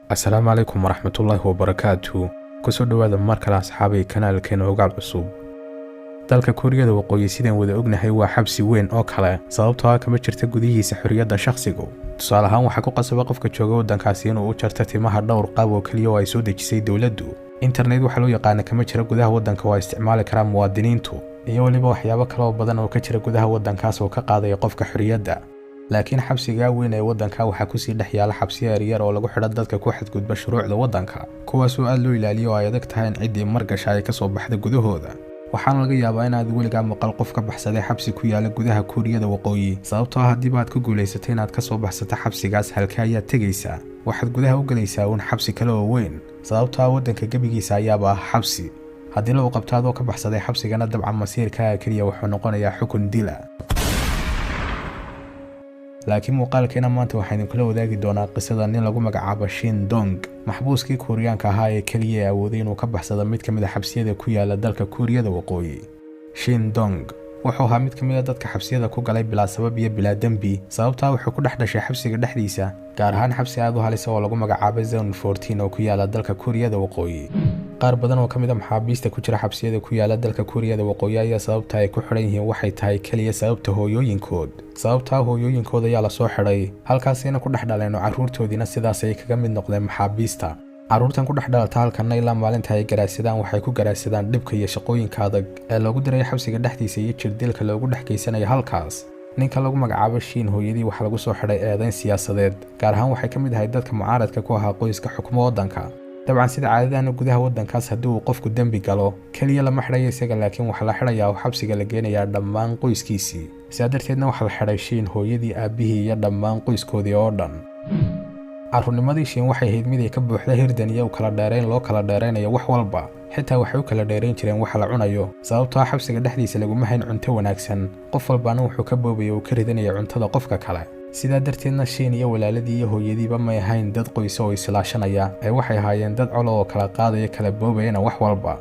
Asalaamu calaykum waraxmatullaahi wabarakaatu. Kusoo dhowaada mar kale, asxaabay, kanaalkeena Ogaal Cusub. Dalka Kuuriyada Waqooyi, sidaan wada ognahay, waa xabsi weyn oo kale, sababtoo ah kama jirta gudihiisa xorriyadda shakhsigu. Tusaale ahaan, waxaa ku qasaba qofka jooga waddankaasi inuu u jarto timaha dhowr qaab oo keliya oo ay soo dejisay dowladdu. Internet waxaa loo yaqaana kama jira gudaha waddanka oo ay isticmaali karaan muwaadiniintu, iyo weliba waxyaabo kale oo badan oo ka jira gudaha waddankaas oo ka qaadaya qofka xorriyadda. Laakiin xabsigaa weyn ee waddanka waxaa kusii dhex yaala xabsiya yaryar oo lagu xidho dadka ku xadgudba shuruucda waddanka, kuwaasoo aad loo ilaaliyo oo ay adag tahay in ciddii mar gasha ay ka soo baxda gudahooda. Waxaana laga yaabaa inaad weligaa maqal qof ka baxsaday xabsi ku yaala gudaha Kuuriyada Waqooyi, sababtoo ah haddiiba aad ku guulaysatay inaad ka soo baxsato xabsigaas, halka ayaad tegaysaa? Waxaad gudaha u gelaysaa uun xabsi kale oo weyn, sababtoo ah waddanka gebigiisa ayaaba ah xabsi. Haddii lagu qabto adoo ka baxsaday xabsigana, dabcan masiirkaaga keliya wuxuu noqonayaa xukun dila. Laakiin muuqaalkeena maanta waxaan idinkula wadaagi doonaa qisada nin lagu magacaabo Shin Dong, maxbuuskii Kuuriyaanka ahaa ee keliya ee awooday inuu ka baxsado mid ka mid a xabsiyada ku yaala dalka Kuuriyada Waqooyi. Shin Dong wuxuu ahaa mid ka mid a dadka xabsiyada ku galay bilaa sabab iyo bilaa dembi, sababtaa wuxuu ku dhex dhashay xabsiga dhexdiisa, gaar ahaan xabsi aad u halisa oo lagu magacaabo Zone 14 oo ku yaala dalka Kuuriyada Waqooyi. Qaar badan oo ka mid a maxaabiista ku jira xabsiyada ku yaala dalka Kuuriyada Waqooyi ayaa sababta ay ku xidhan yihiin waxay tahay keliya sababta hooyooyinkood. Sababtaa hooyooyinkood ayaa lasoo xidhay, halkaasina ku dhex dhaleen, oo carruurtoodiina sidaas ay kaga mid noqdeen maxaabiista. Carruurtan ku dhex dhalata halkanna ilaa maalinta ay garaadsadaan waxay ku garaadsadaan dhibka iyo shaqooyinka adag ee loogu diray xabsiga dhexdiisa iyo jirdilka loogu dhex geysanayo halkaas. Ninka lagu magacaabo Shiin hooyadii waxaa lagu soo xidhay eedayn siyaasadeed, gaar ahaan waxay ka mid ahayd dadka mucaaradka ku ahaa qoyska xukmo waddanka. Dabcan, sida caadadana gudaha waddankaas, haddii uu qofku dembi galo, keliya lama xidhayo isaga, laakiin waxaa la xidhayaa oo xabsiga la geenayaa dhammaan qoyskiisii. Sidaa darteedna waxaa la xidhay Shiin hooyadii, aabbihii iyo dhammaan qoyskoodii oo dhan. Carruurnimadii Shiin waxay ahayd mid ay ka buuxda hirdan iyo u kala dheerayn loo kala dheeraynayo wax walba. Xitaa waxay u kala dheerayn jireen waxa la cunayo, sababtoo ah xabsiga dhexdiisa laguma hayn cunto wanaagsan. Qof walbaana wuxuu ka boobaya uu ka ridanaya cuntada qofka kale. Sidaa darteedna Shiin iyo walaaladii iyo hooyadiiba may ahayn dad qoysa oo islaashanaya, ee waxay ahaayeen dad colo oo kala qaadaya, kala boobayana wax walba.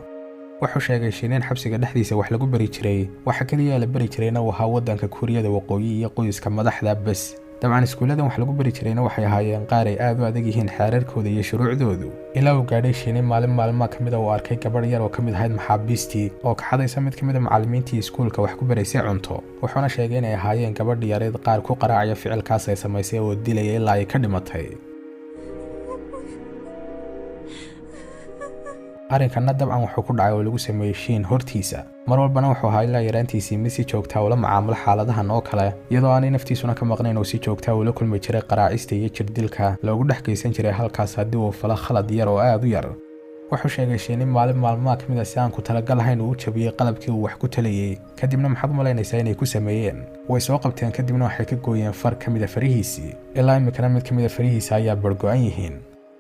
Wuxuu sheegay Shiin in xabsiga dhexdiisa wax lagu bari jiray, waxa keliya la bari jirayna uu ahaa waddanka Kuuriyada Waqooyi iyo qoyska madaxda bes. Dabcan, iskuulladan wax lagu bari jirayna waxay ahaayeen qaar ay aad u adag yihiin xeerarkooda iyo shuruucdoodu, ilaa uu gaadhay Shiini maalin maalmaha ka mid a uu arkay gabadh yar oo ka mid ahayd maxaabiistii oo kaxadaysa mid ka mid a macallimiintii iskuulka wax ku baraysay cunto. Wuxuuna sheegay inay ahaayeen gabadh yareed qaar ku qaraacaya ficilkaas ay samaysay oo dilaya ilaa ay ka dhimatay. Arrinkanna dabcan wuxuu ku dhacay oo lagu sameeyey Shiin hortiisa. Mar walbana wuxuu ahaa ilaa yaraantiisii mid si joogtaa ula macaamilo xaaladahan oo kale, iyadoo aanay naftiisuna ka maqnayn oo si joogtaa ula kulmi jiray qaraacista iyo jirdilka loogu dhex geysan jiray halkaas haddii uu falo khalad yar oo aad u yar. Wuxuu sheegay Shiin in maalin maalmaha ka mid a si aan ku talagal ahayn uu u jabiyey qalabkii uu wax ku talayey. Kadibna maxaad u malaynaysaa inay ku sameeyeen? Way soo qabteen, kadibna waxay ka gooyeen far ka mid a farihiisii. Ilaa iminkana mid ka mid a farihiisa ayaa bargo-an yihiin.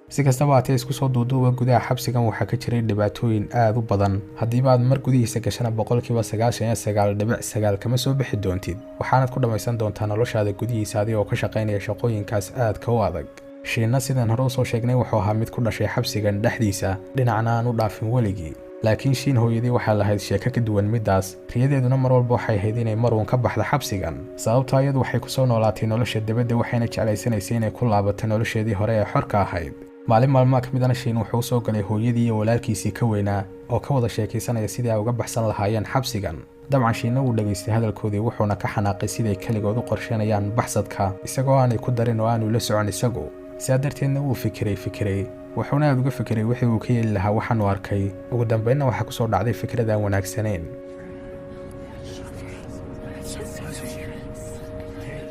Si kastaba haatee, isku soo duuduuba, gudaha xabsigan waxaa ka jiray dhibaatooyin aad u badan. Haddiiba aad mar gudihiisa gashana, 99.9% kama soo bixi doontid, waxaanad ku dhammaysan doontaa noloshaada gudihiisa adigoo ka shaqaynaya shaqooyinkaas aadka u adag. Shiinna, sidaan hore usoo sheegnay, wuxuu ahaa mid ku dhashay xabsigan dhexdiisa, dhinacna aan u dhaafin weligii. Laakiin Shiin hooyadii waxaa lahayd sheeko ka duwan middaas. Riyadeeduna mar walba waxay ahayd inay maruun ka baxda xabsigan, sababtoo iyadu waxay kusoo noolaatay nolosha dibadda, waxayna jeclaysanaysay inay ku laabato nolosheedii hore ee xorka ahayd. Maalin maalmaha ka midana Shiin wuxuu usoo galay hooyadii iyo walaalkiisii ka weynaa oo ka wada sheekaysanaya sidii ay uga baxsan lahaayeen xabsigan. Dabcan, Shiinna wuu dhegaystay hadalkoodii, wuxuuna ka xanaaqay siday keligood u qorsheynayaan baxsadka, isagoo aanay ku darin oo aanu la socon isagu. Sidaa darteedna wuu fikiray, fikiray, wuxuuna aad uga fikiray wixii uu ka yeeli lahaa waxaanu arkay. Ugu dambeynna waxaa kusoo dhacday fikrad aan wanaagsanayn.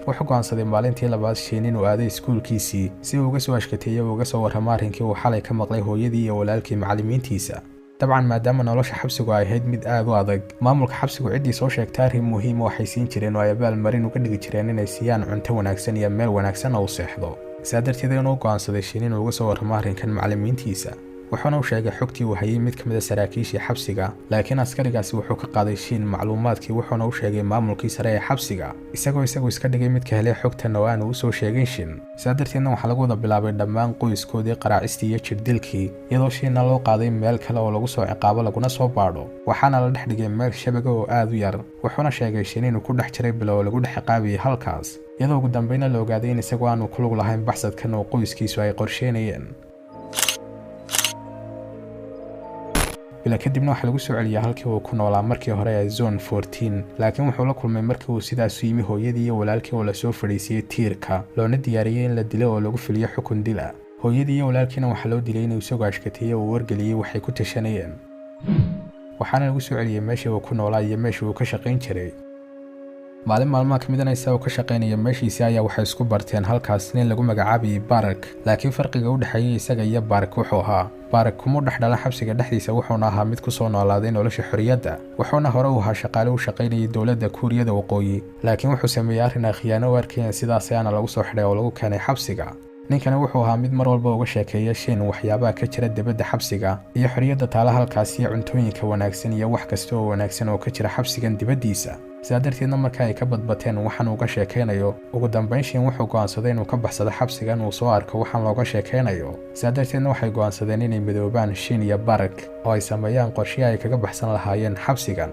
Wuxuu go'aansaday maalintii labaad Shiin inuu aaday iskuulkiisii si uu uga soo ashkateeyey oo uga soo warramo arrinkii uu xalay ka maqlay hooyadii iyo walaalkii macallimiintiisa. Dabcan, maadaama nolosha xabsigu ay ahayd mid aad u adag, maamulka xabsigu ciddii soo sheegta arrin muhiima waxay siin jireen oo ay abaalmarin uga dhigi jireen inay siiyaan cunto wanaagsan iyo meel wanaagsan oo u seexdo. Sidaa darteed inuu go'aansaday Shiin inuu uga soo warramo arrinkan macallimiintiisa, wuxuuna u sheegay xogtii uu hayay mid ka mid a saraakiishii xabsiga. Laakiin askarigaasi wuxuu ka qaaday Shiin macluumaadkii, wuxuuna u sheegay maamulkii sare ee xabsiga, isagoo isagu iska dhigay midka helay xogtan oo aanu usoo sheegin Shin. Sidaa darteedna waxaa lagu wada bilaabay dhammaan qoyskoodii qaraacistii iyo jirdilkii, iyadoo Shiinna loo qaaday meel kale oo lagu soo ciqaabo laguna soo baadho. Waxaana la dhex dhigay meel shabaga oo aad u yar. Wuxuuna sheegay Shiin inuu ku dhex jiray bilo oo lagu dhex ciqaabayay halkaas, iyadoo ugu dambeyna la ogaaday in isagu aanu ku lug lahayn baxsadkan oo qoyskiisu ay qorsheynayeen. Bila kadibna waxaa lagu soo celiyay halkii uu ku noolaa markii hore ee Zone 14. Laakiin wuxuu la kulmay markii uu sidaasu yimi hooyadii iyo walaalkii oo lasoo fadhiisiyey tiirka, loona diyaariyey in la dilo oo lagu fuliyo xukun dil ah. Hooyadii iyo walaalkiina waxaa loo dilay inuu isagoo ashkateeyey oo uu wargeliyey waxay ku tashanayeen, waxaana lagu soo celiyey meeshii uu ku noolaa iyo meeshii uu ka shaqayn jiray. Maalin maalmaha ka midana, isagoo ka shaqaynaya meeshiisii, ayaa waxay isku barteen halkaas nin lagu magacaabayay Barak. Laakiin farqiga u dhexeeyey isaga iyo Barak wuxuu ahaa, Barak kumuu dhex dhalan xabsiga dhexdiisa, wuxuuna ahaa mid ku soo noolaaday nolosha xorriyadda, wuxuuna hore u ahaa shaqaale u shaqaynayay dowladda Kuuriyada Waqooyi. Laakiin wuxuu sameeyey arrin ay khiyaano u arkayeen, sidaas ayaana lagu soo xidhay oo lagu keenay xabsiga. Ninkani wuxuu ahaa mid mar walba uga sheekeeya Shin waxyaabaha ka jira dibadda xabsiga iyo xorriyadda taala halkaas iyo cuntooyinka wanaagsan iyo wax kasta oo wanaagsan oo ka jira xabsigan dibaddiisa. Sidaa darteedna marka ay ka badbateen waxaan uga sheekaynayo, ugu dambayn Shin wuxuu go'aansaday inuu ka baxsado xabsigan, uu soo arko waxaan looga sheekaynayo. Sidaa darteedna waxay go'aansadeen inay midoobaan Shin iyo Barak oo ay sameeyaan qorshe ay kaga baxsan lahaayeen xabsigan.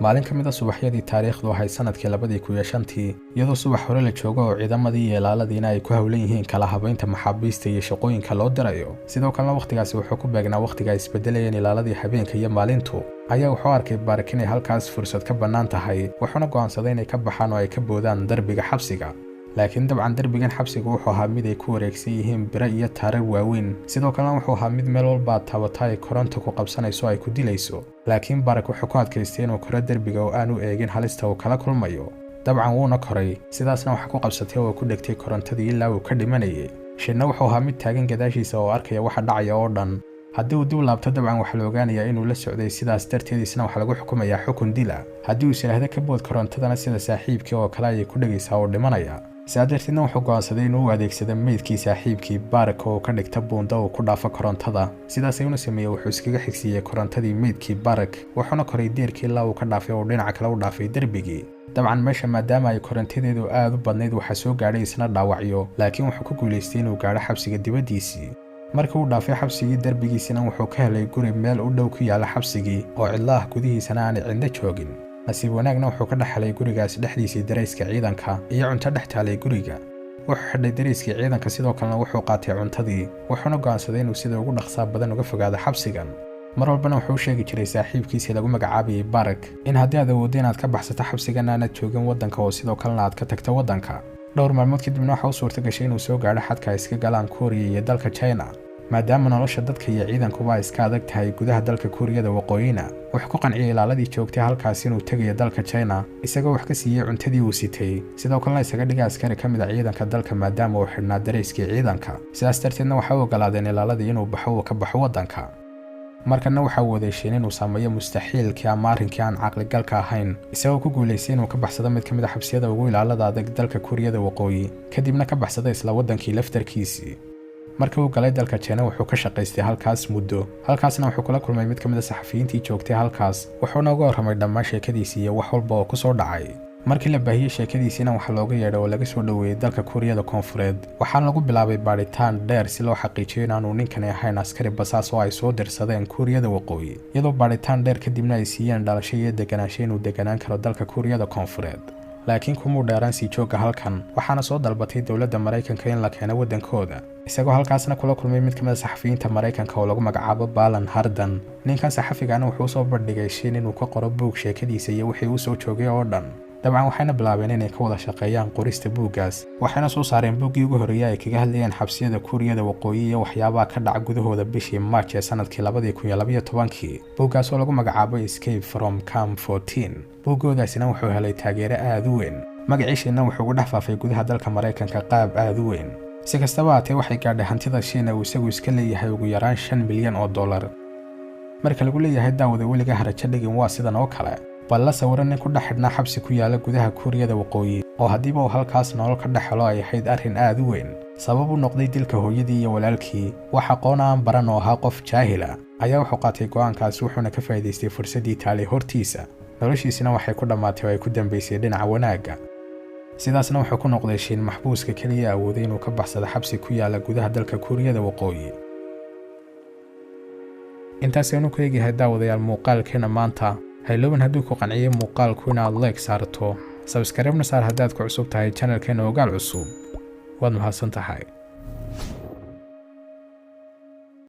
Maalin ka mid a subaxyadii, taariikhdu ahayd sanadkii 2005-tii, iyadoo subax hore la joogo oo ciidamadii iyo ilaaladiina ay ku howlan yihiin kala habaynta maxaabiista iyo shaqooyinka loo dirayo, sidoo kalena wakhtigaasi wuxuu ku beegnaa wakhtiga ay isbedelayeen ilaaladii habeenka iyo maalintu, ayaa wuxuu arkay Barak inay halkaas fursad ka bannaan tahay, wuxuuna go'aansaday inay ka baxaan oo ay ka boodaan darbiga xabsiga. Laakiin dabcan derbigan xabsiga wuxuu ahaa mid ay ku wareegsan yihiin biro iyo taarar waaweyn, sidoo kalena wuxuu ahaa mid meel walba aad taabato ay koronta ku qabsanayso, ay ku dilayso. Laakiin Barak wuxuu ku adkaystay inuu koro derbiga oo aanu eegin halista uu kala kulmayo. Dabcan wuuna koray, sidaasna waxa ku qabsatay oo ku dhegtay korontadii ilaa uu ka dhimanayay. Shinna wuxuu ahaa mid taagan gadaashiisa oo arkaya waxa dhacaya oo dhan. Haddii uu dib laabto, dabcan waxaa la ogaanayaa inuu la socday, sidaas darteed isna waxaa lagu xukumayaa xukun dila. Haddii uu is idhaahdo ka bood korontadana, sida saaxiibkii oo kale ayay ku dhegaysaa oo dhimanaya. Sidaa darteedna wuxuu go'aansaday inuu u adeegsado meydkii saaxiibkii Barak oo ka dhigta buunda uu ku dhaafo korontada. Sidaas ayuuna sameeyey. Wuxuu iskaga xigsiiyey korontadii meydkii Barak, wuxuuna koray deerkii ilaa uu ka dhaafay oo dhinaca kale u dhaafay derbigii. Dabcan meesha maadaama ay korontadeedu aad u badnayd, waxaa soo gaadhay isna dhaawacyo, laakiin wuxuu ku guulaystay inuu gaadho xabsiga dibaddiisii. Markii uu dhaafay xabsigii derbigiisina, wuxuu ka helay guri meel u dhow ku yaala xabsigii oo cidlo ah, gudihiisana aanay cidna joogin. Nasiib wanaagna wuxuu ka dhex helay gurigaas dhexdiisii darayska ciidanka iyo cunto dhex taalay guriga. Wuxuu xidhay darayskii ciidanka, sidoo kalena wuxuu qaatay cuntadii, wuxuuna go'aansaday inuu sida ugu dhaqsaa badan uga fogaado xabsigan. Mar walbana wuxuu u sheegi jiray saaxiibkiisii lagu magacaabayay Barak in haddii aad awooddo inaad ka baxsato xabsigan, aanad joogin waddanka oo sidoo kalena aad ka tagto waddanka. Dhowr maalmood kadibna waxa u suurta gashay inuu soo gaadho xadka ay iska galaan Kuuriya iyo dalka China. Maadaama nolosha dadka iyo ciidankuba ay iska adag tahay gudaha dalka Kuuriyada Waqooyina, wuxuu ku qanciyey ilaaladii joogtay halkaas inuu tegayo dalka China, isagoo wax ka siiyey cuntadii uu sitay, sidoo kalena isaga dhiga askari ka mid a ciidanka dalka, maadaama uu xidhnaa darayskii ciidanka. Sidaas darteedna waxay u ogolaadeen ilaaladii inuu baxo, uu ka baxo waddanka. Markana waxaa waday Shiin inuu sameeyo mustaxiilkii ama arrinkii aan caqligalka ahayn, isagoo ku guulaystay inuu ka baxsado mid ka mid a xabsiyada ugu ilaalada adag dalka Kuuriyada Waqooyi, kadibna ka baxsada isla waddankii laftarkiisii. Markii uu galay dalka China, wuxuu ka shaqaystay halkaas muddo. Halkaasna wuxuu kula kulmay mid ka mid a saxafiyiintii joogtay halkaas, wuxuuna uga warramay dhammaan sheekadiisii iyo wax walba oo ku soo dhacay. Markii la baahiyey sheekadiisiina, waxaa looga yeedhay oo laga soo dhoweeyey dalka Kuuriyada Koonfureed, waxaana lagu bilaabay baadhitaan dheer si loo xaqiijiyo inaanu ninkani ahayn askari basaas oo ay soo dirsadeen Kuuriyada Waqooyi, iyadoo baadhitaan dheer kadibna ay siiyeen dhalasho iyo deganaansho inuu deganaan karo dalka Kuuriyada Koonfureed. Laakiin kumuu dheeraan sii joogga halkan, waxaana soo dalbatay dowladda Maraykanka in la keeno waddankooda, isagoo halkaasna kula kulmay mid ka mid a saxafiyiinta Maraykanka oo lagu magacaabo Balan Hardan. Ninkan saxafigana wuxuu soo bandhigay Shin inuu ka qoro buug sheekadiisa iyo wixii uu soo joogay oo dhan. Dabcan waxayna bilaabeen inay ka wada shaqeeyaan qorista buuggaas, waxayna soo saareen buuggii ugu horreeyay ay kaga hadlayeen xabsiyada Kuuriyada Waqooyi iyo waxyaabaha ka dhaca gudahooda bishii March ee sanadkii 2012-kii, buuggaas oo lagu magacaabo Escape from Camp 14. Buuggoodaasina wuxuu helay taageero aad u weyn, magacii Shiinna wuxuu ugu dhex faafay gudaha dalka Maraykanka qaab aad u weyn. Si kastaba haatee, waxay gaadhay hantida Shiina uu isagu iska leeyahay ugu yaraan $5 milyan. Marka lagu leeyahay, daawada, weliga harajo dhigin, waa sidan oo kale. Bal la sawiro nin ku dhex xidhnaa xabsi ku yaala gudaha Kuuriyada Waqooyi, oo haddiiba uu halkaas nolol ka dhex helo ay ahayd arrin aad u weyn, sabab u noqday dilka hooyadii iyo walaalkii, wax aqoon aan baran oo ahaa qof jaahila, ayaa wuxuu qaatay go'aankaas, wuxuuna ka faa'iidaystay fursaddii taalay hortiisa. Noloshiisina waxay ku dhammaatay oo ay ku dambaysay dhinaca wanaagga. Sidaasna wuxuu ku noqday Shiin maxbuuska keliya awooday inuu ka baxsado xabsi ku yaala gudaha dalka Kuuriyada Waqooyi. Intaasaynu ku eegyahay, daawadayaal, muuqaalkeena maanta. Hayloban hadduu ku qanciyey muuqaalku inaad like saarto, subscribe-na saar haddaad ku cusub tahay channelkeena Ogaal Cusub. Waad mahadsan tahay.